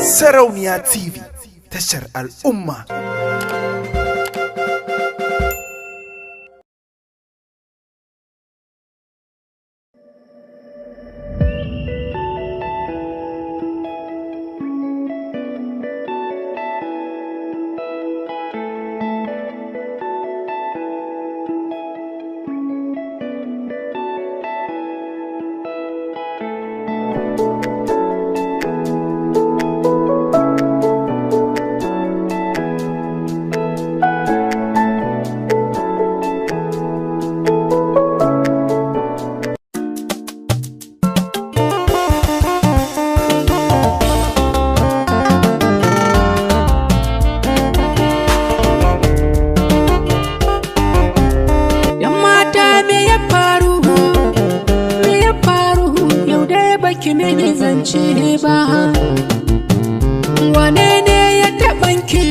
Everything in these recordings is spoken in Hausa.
Sarauniya TV, tashar al'umma. Yan mata, me ya faru? Me ya faru? Yau dai baki mini zance ba. Wane ne ya taɓan ki?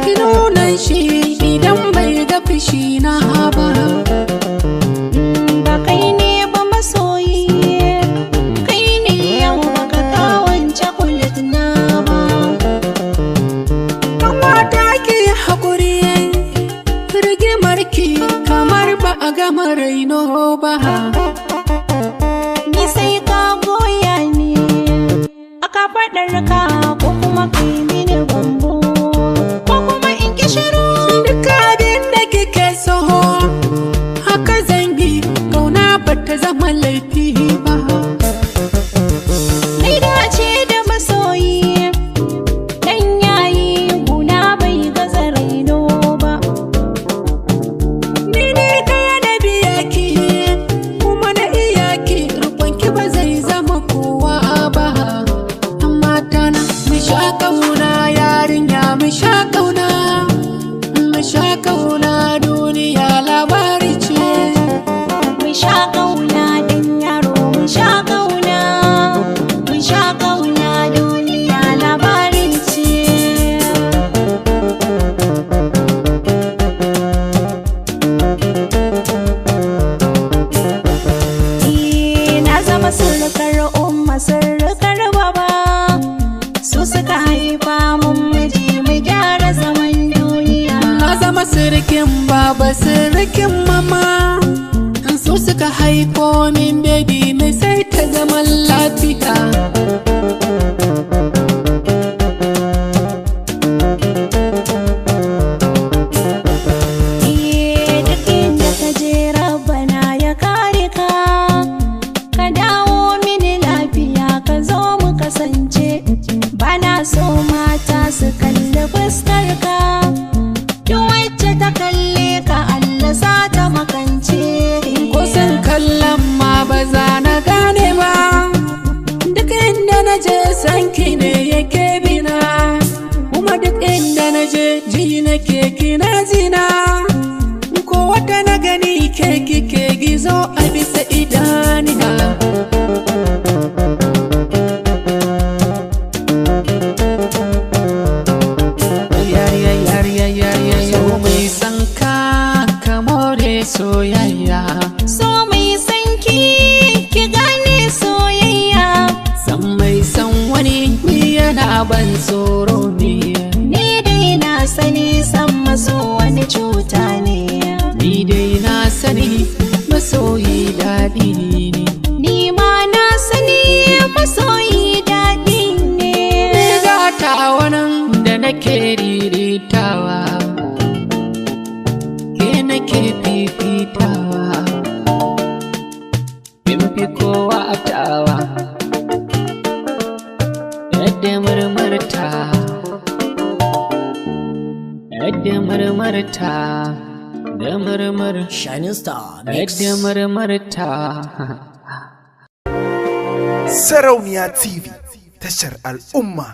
Ki nuna shi idan bai ga fushi na ba. Ba kai ne ba masoyi, kai ne yau baka kawon cakulet na ba. Kan mata, ki haƙuri, rigimar ki kamar ba a gama raino ba. Ni sai ka goya ni aka faɗar ka, ko kuma kai mini bambo, ko kuma in ki shiru. Duk abin da kike so haka zan yi, kauna ba ta zama laifi ba. Ni dace da masoyi dan yayi guna bai gaza raino ba. Ni ne ɗaya na biya ki, kuma na iya ki, ki ba zai zama kowa ba. Mata na, mu sha kauna, yarinya, mu sha kauna, mu sha kauna, duniya labari ce. Mun sha kauna dan yaro, mun sha kauna, mun sha kauna, duniya labarin ce. Eh, na zama surukar umma, surukar baba, su suka haifa mun miji, mu gyara zaman duniya. Na zama sirikin baba, sirikin mama, su suka haifo min baby mai sai ta zaman lafiya. Eh, duk inda ka je Rabbana ya kare ka, ka dawo mini lafiya, ka zo mu kasance. Bana so mata su kalli fuskar ka, duk wacce ta kalle ka Allah sa ta makance. Ko sun kallon ma ba za na gane ba, duk inda na je sanki ne yake bina, kuma duk inda na je ji nake kina zina, ko wata na gani ke kike gizo a bisa idanina. Yariya, yariya, yariya, so mai san ka ka more soyayya. So mai sanki ki gane soyayya. San mai san wani ni yana ban tsoro ne. Ni dai na sani san maso wani cuta ne. Ni dai na sani masoyi daɗi ne. Ni ma na sani masoyi daɗi ne. Ni gata wannan da nake riritawa, ke nake fifitawa, kin fi kowa tawa, yadda murmurta, yadda murmurta da murmur Shining Star Mix. Yadda murmurta. Sarauniya TV, tashar al'umma.